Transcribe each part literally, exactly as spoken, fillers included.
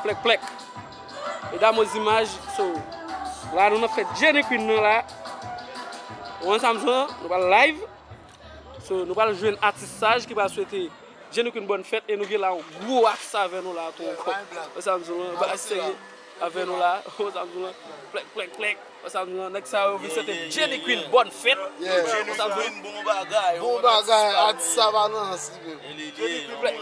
Plèk, plèk. Medam, aux images, so, la nou nan fèt Jenny Queen nan la. Ou wè sa m di w lan, nou pral live. So, nou pral jwenn atis Saj ki pral swete Jenny Queen bòn fèt e nou gen la yon gwo atis avè nou la tou ankò. Ou wè sa m di w lan, bagay serye avè nou la. Ou wè sa m di w lan, plèk, plèk, plèk. Ou wè sa m di w lan, nèg sa yo vin swete Jenny Queen bòn fèt. Ou wè sa m di w lan, bon bagay, atis sa pa nan ansi menm. Plèk.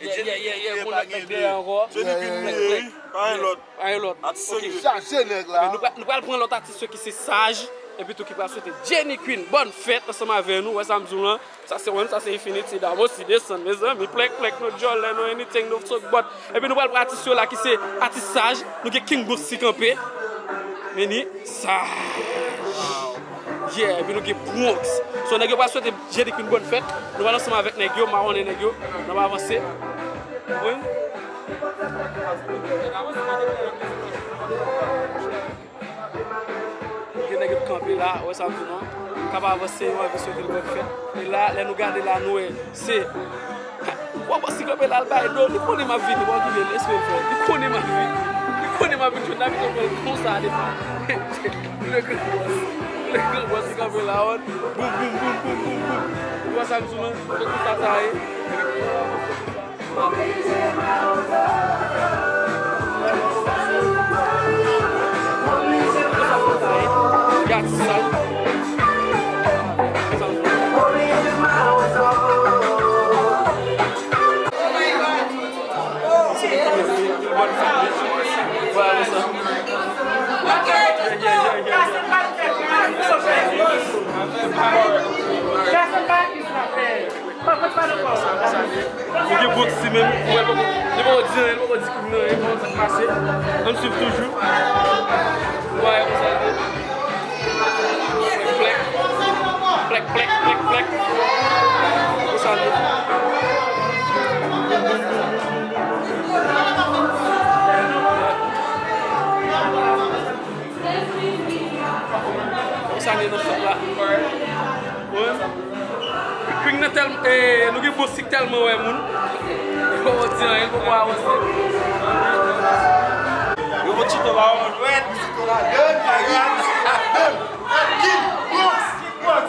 Yeah, yeah, yeah, yeah, bon, nèg dèyè ankò. Plèk, plèk. Pa gen lòt. Pa gen lòt. Atis serye. Chache nèg la. Men nou pral, nou pral pran lòt atis yo ki se Saj, epi tou ki pral swete Jenny Queen bòn fèt ansanm avè nou, wè sa m di w lan. Sa se one, sa se Infinity, Damo si desann, mezanmi, plèk, plèk, no djòlè, no anything, no soak bòt. Epi nou pral pran atis yo la ki se atis Saj, nou gen King Boots ki kanpe. Meni, Saj. Yeah, epi nou gen Bronx. So, nèg yo pral swete Jenny Queen bòn fèt. Nou pral ansanm avèk nèg yo, mawonnen nèg yo. N ap avanse. Wi. Gen nèg yo kanpe la, wè sa m di w lan. K ap avanse, yo anvi swete l bòn fèt. E la, lè nou gade la, nou wè, se Wa bòs ki kanpe la, l bay do, li konnen m ap vini, w ap vini, l espere l fè. Li konnen m ap vini. Li konnen m ap vini, jodi a, m ap vini konsa, depi. Le gran bòs. Le gran bòs ki kanpe la, wè. Boum, boum, boum. Ou wè sa m sou lan? Se konsa sa ye. Gad sa. Nou gen Bronx li menm, ou wè, li poko, li poko di anyen, li poko di King nan anyen, li poko di sa k pase. Ann swiv toujou. Ou wè, konsa l ye. Plèk. Plèk, plèk, plèk, plèk. Konsa l ye. Konsa l ye nan fèt la. Wi. King nan tèl, eh, nou gen Bronx ki tèlman wè moun. Li poko di anyen, li poko avanse. Yo, Chito pa wè mwen jwèt. Chito la done, la done. King, Bronx, Bronx.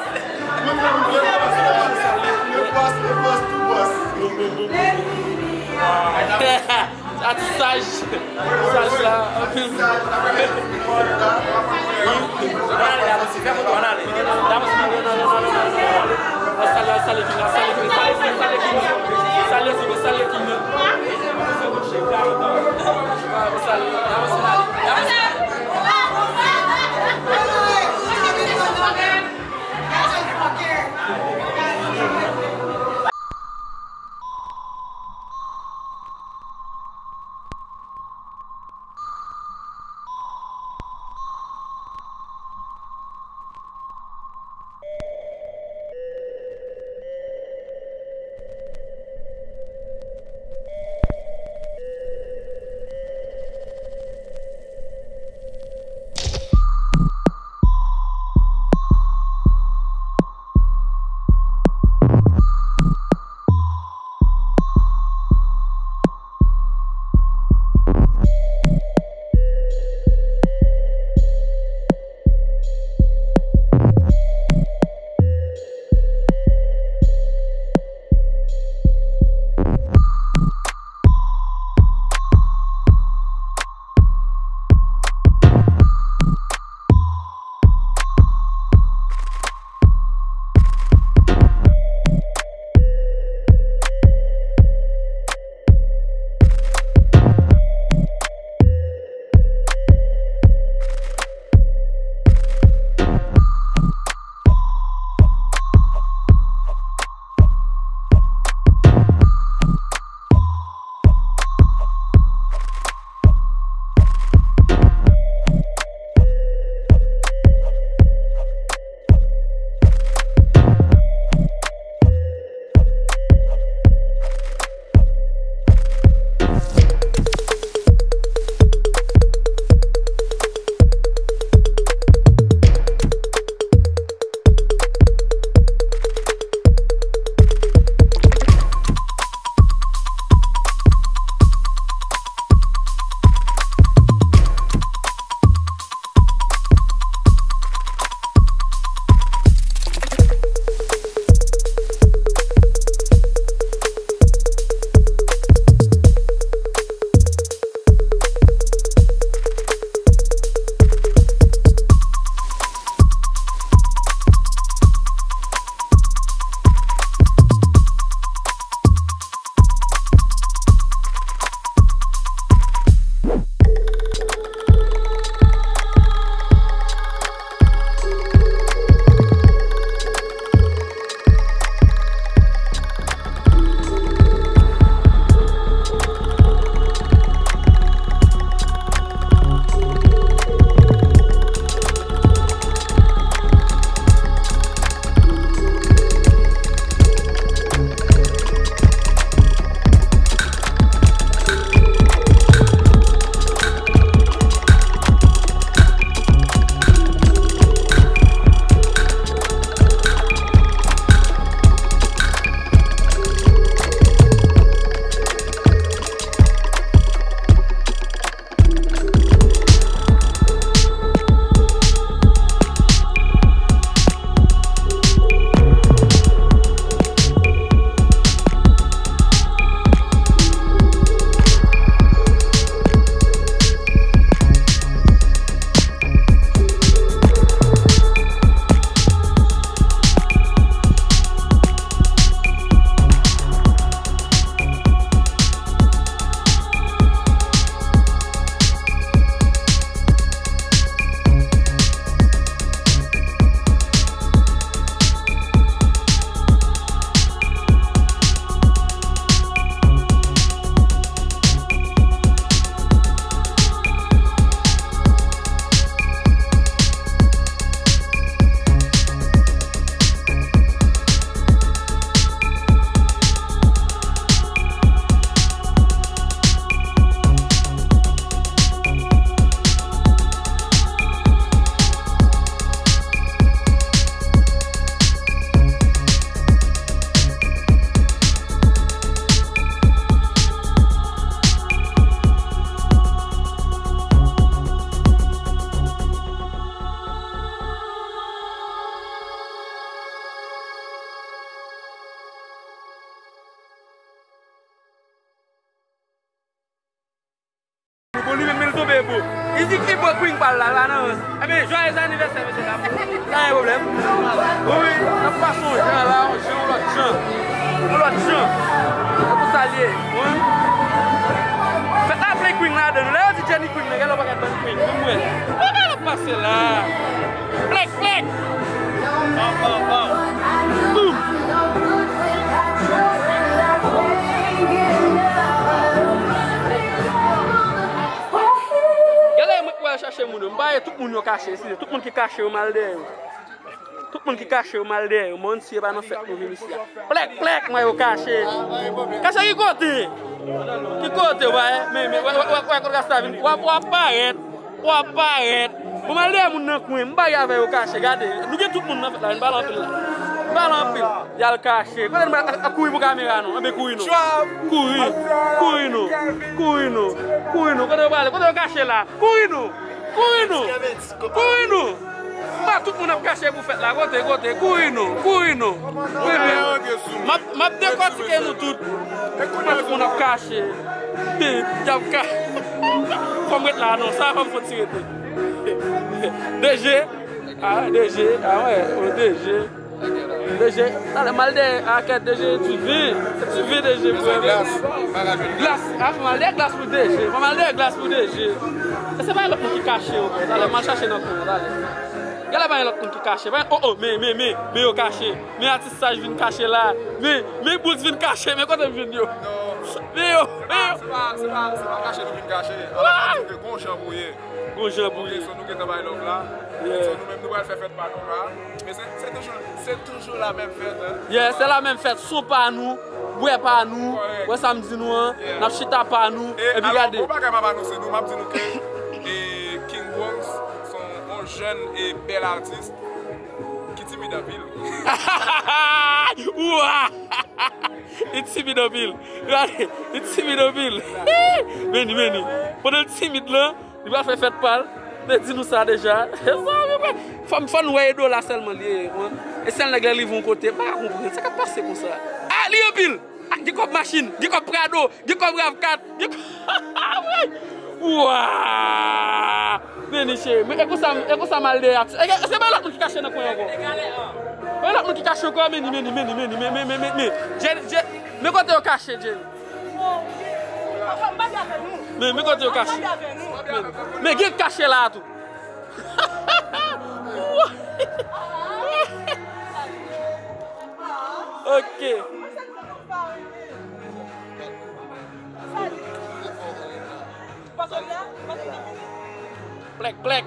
Le boss, le boss, le boss, tout boss. Atis Saj. Saj la, anpil. Ann ale, Damosi, fè foto, ann ale. Damosi, non, non, non. Salye, salye King la, salye King, salye King, salye King. Salye King, salye King. Salye, Damosi, ann ale. Damosi. Ibo. Izi Ibo Queen pa l la, l pa nan rans. Ebyen, joyeux anniversaire, mesye dam. Sa gen pwoblèm? Wi, wi, n ap pase yon jan la, yon jan, yon lòt jan. Yon lòt jan. Se pou sa l ye. Wi. Fèt la ap plen Queen ladan nou. Lè yo di Jenny Queen, men gen lòt bagay ban Queen. Mwen, mwen. Bagay la ap pase la. Plèk, plèk. Bam, bam, bam. Boum. Gade, mwen pou al chache moun yo. M pa ye tout moun yo kache isi. Tout moun ki kache yo, m al dèyè yo. Tout moun ki kache yo, m al dèyè yo. Mwen si e pa nan fèt nou vin isi a. Plèk, plèk, mwen yo kache. Kache ki kote? Ki kote, wè? Men, men, wè, wè, wè, wè, kote rasta vin. W ap, w ap parèt. W ap parèt. Bon, m al dèyè moun nan kwen. M pa avè yo kache, gade. Nou gen tout moun nan fèt la, n pale anpil la. N pale anpil. Y al kache. Kote nou pral a, a, kouri pou kamera non? Anben kouri non. Kouri. Kouri non. Kouri non. Kouri non. Kote yo prale? Kote yo kache la? Kouri non. Kouri non. Kouri non. M pa tout moun ap kache pou fèt la. Kote, kote? Kouri non. Kouri non. Kouri non. M ap, m ap dekòtike nou tout. M pa tout moun ap kache. Y ap ka-, fò m ret la non. Sa fò m fò ti rete. D G. Ah, D G, ah wè, o D G. D G, talè m al dèyè akèt D G, ti vin, ti vin D G pou mwen. Glas, pa ka jwenn glas. Glas, ah, fò m al dèyè glas pou D G, fò m al dèyè glas pou D G. E se pa yon lòt moun ki kache yo, bro, talè m al chache nan kwen, talè. Gade la pa yon lòt moun ki kache, pa, oh, oh, men, men, men, men yo kache. Men atis saj vin kache la. Men, men Boots vin kache, men kote m vin yo. Men yo, men yo. Se pa, se pa, se pa kache nou vin kache. Alò, fò di ke gon jan pou ye. Gon jan pou ye. Ok, so nou gentan bay love la. Yeah. So nou menm nou pral fè fèt pa nou la. Men se, se toujou, se toujou la menm fèt, hein. Yeah, se la menm fèt. Son pa nou, bwè pa nou. Correct. Wè sa m di nou an. Yeah. N ap chita pa nou. E epi alò, gade. Bon bagay m ap anonse nou, m ap di nou ke, e, King Bronx, se yon, yon jèn e bèl atis ki timid anpil. Wa! Li timid anpil. Gade, li timid anpil. Meni, meni. Pandan l timid lan, li pral fè fèt pa l. Te di nou sa deja. Fò, fò nou wè e do la sèlman li ye. E sèl nèg la li rive yon kote. M pa ka konprann. Sa k ap pase konsa? Ah, li anpil! Ah, gen kòb machin, gen kòb Prado, gen kòb rav kat, gen kòb. Wa! Meni cheri, men e konsa, e konsa m al dèyè atis. E, e, se pa lòt moun ki kache nan kwen ankò. Pa lòt moun ki kache ankò, meni, meni, meni, meni, meni, meni, meni, meni. Je, je, men kote yo kache, Jenny. Men, men kote yo kache. Men, men gen kache la tou. Ok. Plèk, plèk.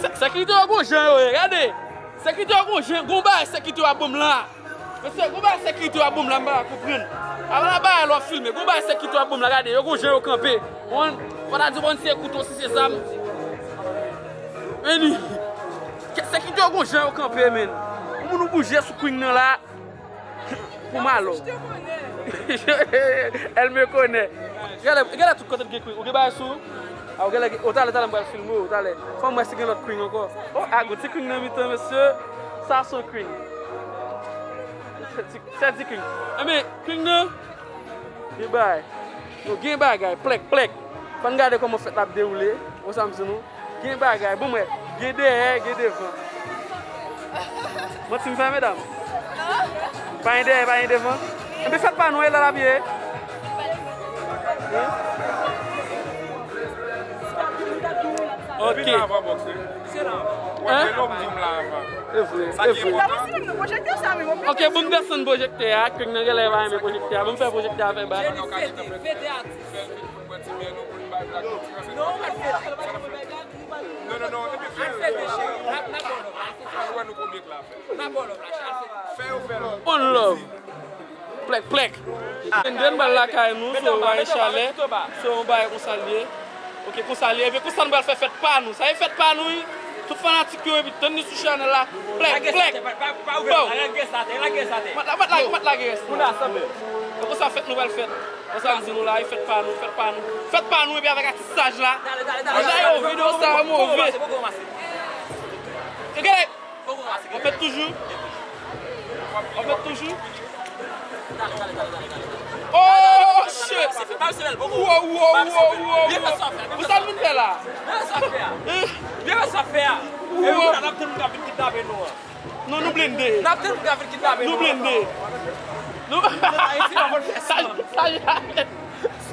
Se-, sekirite yo gon jan yo ye, gade. Sekirite yo gon jan, gon bagay sekirite yo ap ban m la. Mesye, gon bagay sekirite yo ap ban m la, m pa ka konprann. Apa la bagay lè w ap filme, gon bagay sekirite yo ap ban m la, gade, yo gon jan yo kanpe. Ou konprann? Fò ta di w konn si se kouto, si se zam. Meni. Ke-, sekirite yo gon jan yo kanpe, men. Yon moun ou bouje sou Queen nan la. Pou m alò. Elle me connaît. Gade, gade tout kote k gen Queen. Ou gen bagay sou ou? Ah, ou gen lè, ou talè, talè m pral filme w, talè. Fò m wè si gen lòt Queen ankò. Oh, ah, gon ti Queen nan mitan, mesye. Sa se yon Queen. Se ti, se ti Queen. Enben, Queen nan, gen bagay. Nou gen bagay, plèk, plèk. Fò n gade kòman fèt la ap dewoule. Ou sa m di nou. Gen bagay, bon, mwen, gen dèyè, gen devan. Manti m fè, medam? Pa gen dèyè, pa gen devan. Enben, fèt pa nou, e la l ap ye. Wi. Ok. Hein? E vre, e vre. Ok, bon, m desann pwojektè a. Queen nan genlè pa renmen pwojektè a. Bon, m fè pwojektè a fè bay. Non, non, non, epi fè l. Al fè deje. N ap, n ap ba w love la. Fè l wè nou konbyen k la fè. N ap ba w love la, al fè. Fè yo fè love. On love. Plèk, plèk. N de n bal lakay nou, se yon bagay chalè, se yon bagay konsa l ye. Ok, konsa l ye. Epi konsa nou pral fè fèt pa nou. Sa e fèt pa nou, wi. Tout fanatik yo, epi tann ni sou chanèl la. Plèk, plèk. Bon. Mat la, mat la, mat lage rès la. E konsa fèt nou pral fèt. Konsa m di nou la, e fèt pa nou, fèt pa nou. Fèt pa nou, epi avèk atis saj la. Deja yo videyo sa a move. E gade, w ap met toujou. W ap met toujou. Oh! Mesye, sa fè mal, se bèl, poko. Wow, wow, wow, wow, wow. Pou sa l vin fè la? Byen sa fè a. Byen sa fè a. E nou la n ap tann moun k ap vin kidnape nou an. Non, nou blende. N ap tann moun k ap vin kidnape nou. Nou blende. Nou Ayiti pa konn fè sa. Sa,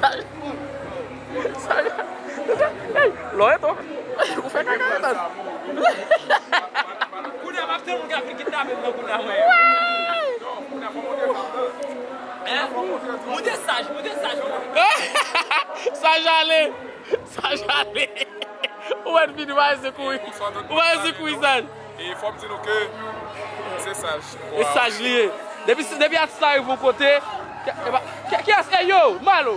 sa, sa, sa, hey, lò eto. Ou fè kaka eto. Kounye a m ap tann moun k ap vin kidnape m nan kounye a, mwen. Hein? Moute saj, moute saj. Saj ale. Saj ale. Ou wè vini, ou pa ese kouri. Ou pa ese kouri, saj. E fò m di nou ke se saj. E saj li ye. Depi, depi atis la rive yon kote, ke, ke, ke, kiyès? Ey, yo, Malo.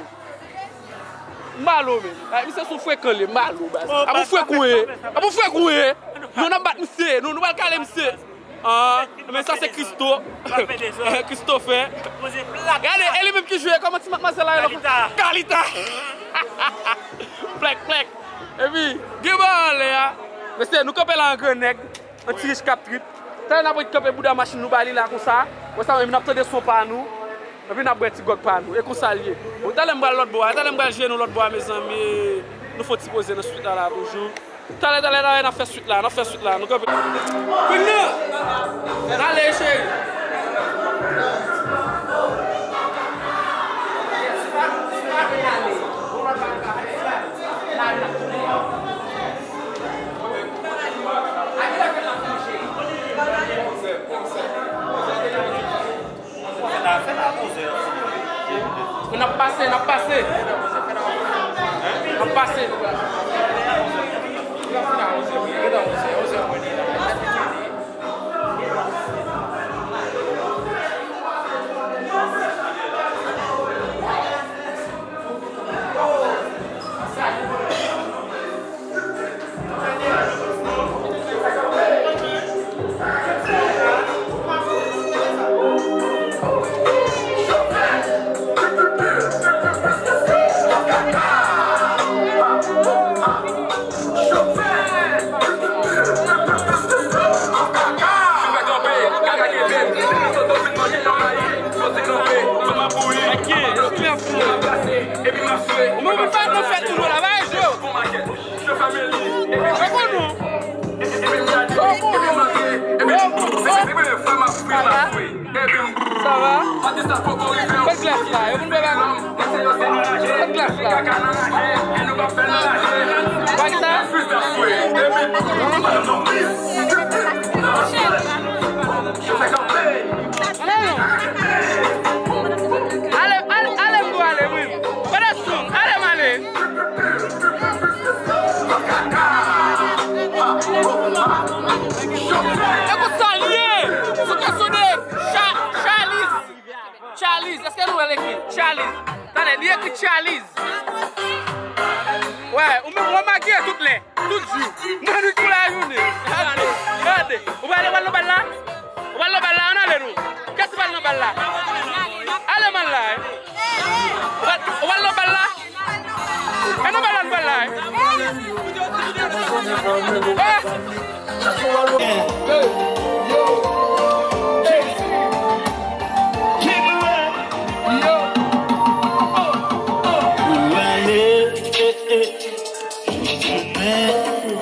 Malo, men. Ay, misye sou frekan li, Malo, baz. A pou frekan ou ye? A pou frekan ou ye? Non, n ap bat misye. Non, nou pral kale misye. Ah, men sa se Christo. Christopher. Gade, e li menm ki jwe. Kòman ti madmwazèl la ye la? Kalita. Plèk, plèk. Epi, gen bò anlè a. Mesye, nou kanpe la an gran nèg. An ti rich k ap trip. Talè n ap ret kanpe bouda machin nou ba li la konsa. Wè sa menm, n ap tande son pa nou. Epi n ap bwè ti gwòg pa nou. E konsa l ye. Bon, talè m pral lòt bò a. Talè m pral jere nou lòt bò a, mezanmi. Nou fè yon ti poze nan street la, la toujou. Talè, talè, talè, n ap fè swit la, n ap fè swit la. Nou kanpe. Kounye a! N ale, cheri. N ap pase, n ap pase. N ap pase. Ou menm ou fè nou fè tou nou la, bay yo. Yo konnen. Yo konnen. Sa va? Sa va? Kot glas la? Yo vin bwè bagay. Kot glas la? Bagay sa? Ale non. Ale, ale, ale, m do ale, wi. Pandan sou, ale m ale. E konsa l ye. Sou kesyon de Cha-, Charlize. Charlize. Èske nou wè l ekri? Charlize. Tande, li ekri Charlize. Wè, ou menm w ap make tout lè. Tout jou. Nan nwit kou lajounen. Gade, gade. Ou pral, ou pral nan bal la? Ou pral nan bal la? Ann ale nou. Kiyès ki pral nan bal la? Ale m al la, eh. Ou pral, ou pral nan bal la? E nan bal la nou pral la, eh. Eh. Ou ale, eh, eh. Jodi men,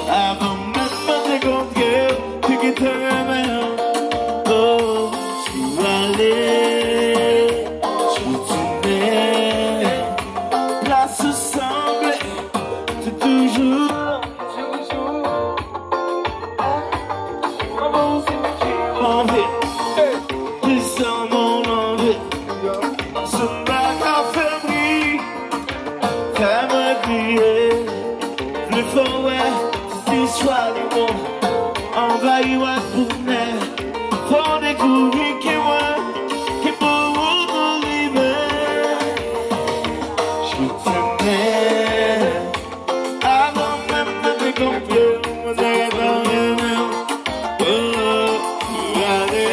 avan menm mwen te kontre w, te gentan renmen w. Oh, si w ale, jodi men, plas ou sanble, se toujou. Anvi desann mwen anvi. Zumba ka fè m ri, fè mwen kriye. Vle fè w wè si istwa li bon. Anvayi w ak bonè. Fè w dekouvri ke mwen, ke pou ou nou rive. Je t'aime. Avan menm mwen te konprann, mwen te gentan renmen w. Oh, gade,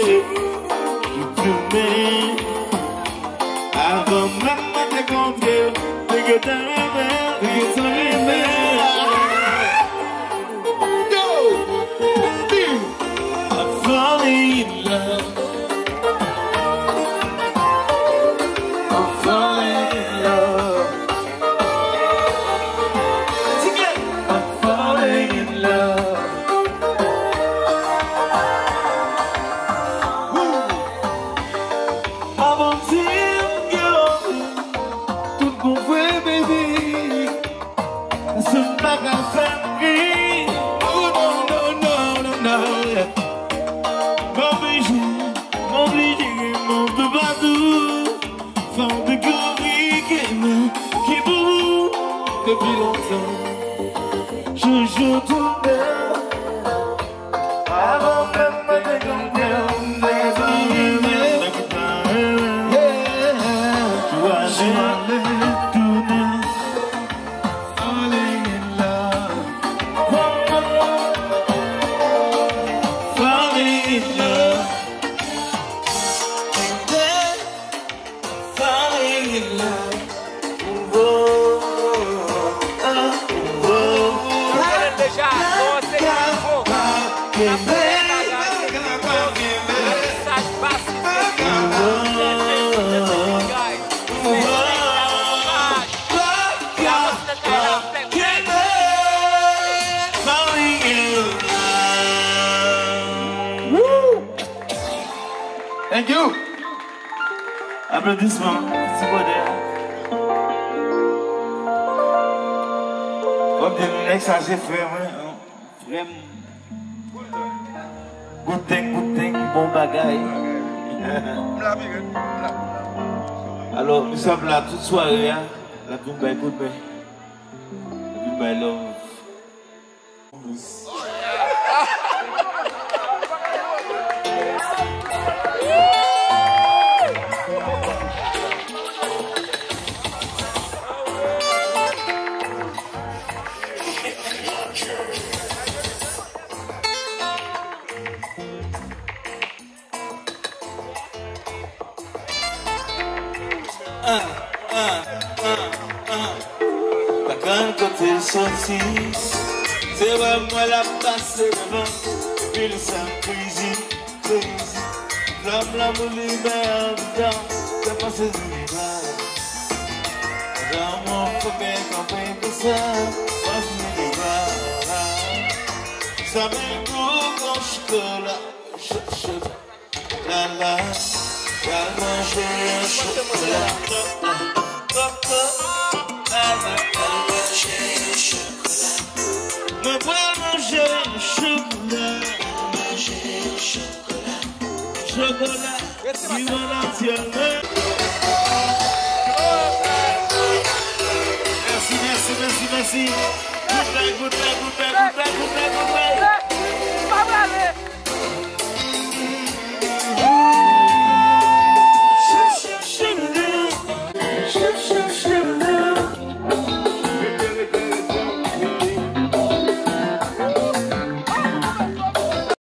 je t'aime. Avan menm mwen te konprann, mwen te gentan renmen w, te gentan renmen w. Yo! Fall in love. Hey, baby, se m pa ka fè m ri. Oh, no, no, no, no, no, yeah. M oblije, m oblije ri, m toupatou. Fè w dekouvri ke mwen ki pou ou depi lontan. Joujou tounen. Avan menm mwen te konprann, m te konprann. Yeah. Tou ale, tounen. Falling in love. Falling in love. Falling in love. Ou, ou, ou, ou. Nou konnen l deja, non, se Nivo. N ap fè bagay, se Nivo. Atèrisaj basis, se Nivo. Chèche, chèche, guys. Se Nivo. N ap fè bagay, n ap fè bagay. Woo! Thank you. Aplodisman, ti bwodè. Fò m di nou, nèg sa se frè mwen, frè m. Good thing, good thing, bon bagay. Alò, misye ap la tout sware a, l ap vin bay kout men, l ap vin bay love. Ah, ah, ah, ah. Pa konn kote l soti. Se wè mwen l ap pase devan. Epi li sa crazy, crazy. Flanm lanmou limen anndan. Sa pase rival. Lanmou fòk gen kanpe pou sa. Pase rival. Sa menm gou kon chokola. Cho, cho. Lala, pral manje yon chokola. Koko, pral manje yon chokola. Mwen pral manje yon chokola. Manje yon chokola. Chokola, siwo natirèl mwen. Mèsi, mèsi, mèsi, mèsi. Good night, good night, good night, good night, good night, good night.